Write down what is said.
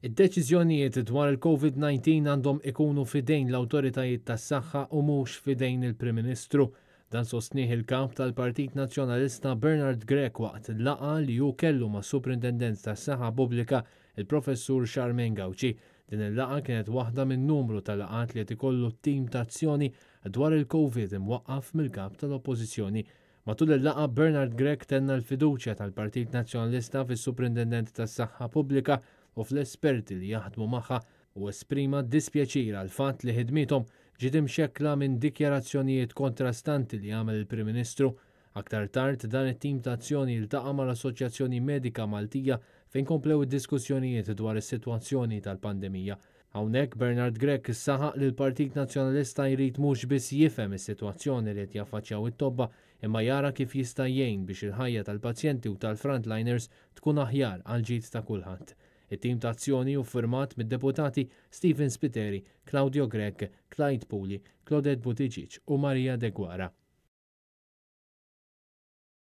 Id-deċiżjonijiet dwar il-Covid-19 għandhom ikunu f'idejn l-awtoritajiet tas-saħħa u mhux f'idejn il-Prim Ministru. Dan sostnieh il-Kap tal-Partit Nazzjonalista Bernard Grech waqt laqgħa li hu kellu mas-Suprintendent tas-Saħħa Pubblika, il-Professur Charmaine Gauci. Din il-laqgħa kienet waħda minn numru ta' laqgħat li qed ikollu t-tim ta' azzjoni dwar il-Covid imwaqqaf mill-Kap tal-Oppożizzjoni. Matul il-laqgħa Bernard Grech tenna l-fiduċja tal-Partit Nazzjonalista fis-Suprintendent tas-Saħħa Pubblika u fl-esperti li jaħdmu magħha u esprima dispjaċir għall-fatt li ħidmiethom ġiet imxekkla minn dikjarazzjonijiet kontrastanti li għamel il-Prim Ministru. Aktar tard dan it-tim ta' azzjoni ltaqa' mal-Assoċjazzjoni Medika Maltija fejn komplew id-diskussjonijiet dwar is-sitwazzjoni tal-pandemija. Hawnhekk Bernard Grech saħaq li l-Partit Nazzjonalista jrid mhux biss jifhem is-sitwazzjoni li qed jaffaċċjaw it-tobba imma jara kif jista' jgħin biex il-ħajja tal-pazjenti u tal-frontliners tkun aħjar għall-ġid ta' kulħadd. It-tim ta' azzjoni hu ffirmat mid-deputati Stephen Spiteri, Claudio Grech, Clyde Puli, Claudette Buttigieg u Maria Deguara.